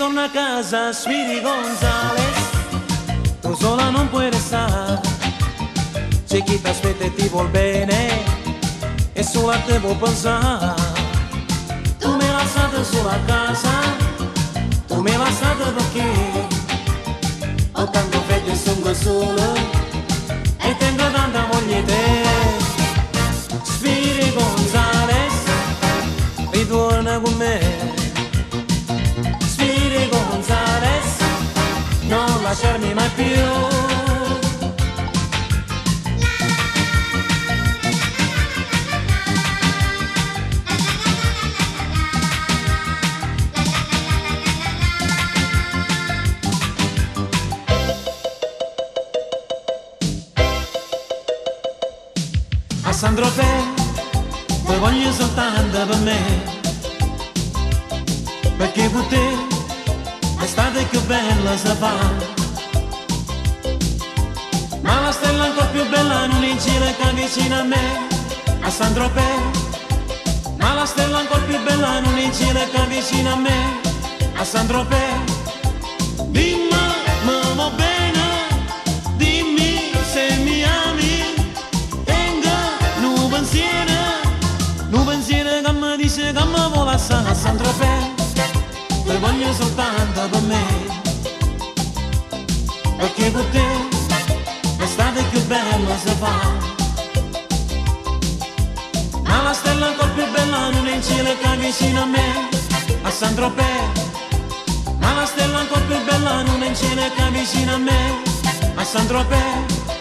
Ritorna a casa, Speedy Gonzales, tu sola non puoi restare. C'è chi ti aspetta e ti vuol bene, e solo a te può pensare. Tu mi hai lasciato sola a casa, tu mi hai lasciato perché ho tanto freddo e sono solo, e tengo tanta voglia di te. Speedy Gonzales, ritorna con me. Speedy Gonzales, non lasciarmi mai più. A Saint-Tropez te voglio soltanto per me, perché con te l'estate più bella si fa. Ma la stella ancora più bella non è in cielo che vicino a me, a Saint-Tropez. Ma la stella ancora più bella non è in cielo che vicino a me, a Saint-Tropez. Dimmi, mi va bene, dimmi se mi ami. Tengo nu pensiero, nu pensiero che mi dice che mi vuole a Saint-Tropez. Te voglio soltanto per me, perché con te l'estate più bella si fa. Ma la stella ancora più bella non è in cielo che vicino a me, a Saint-Tropez. Ma la stella ancora più bella non è in cielo che vicino a me, a Saint-Tropez.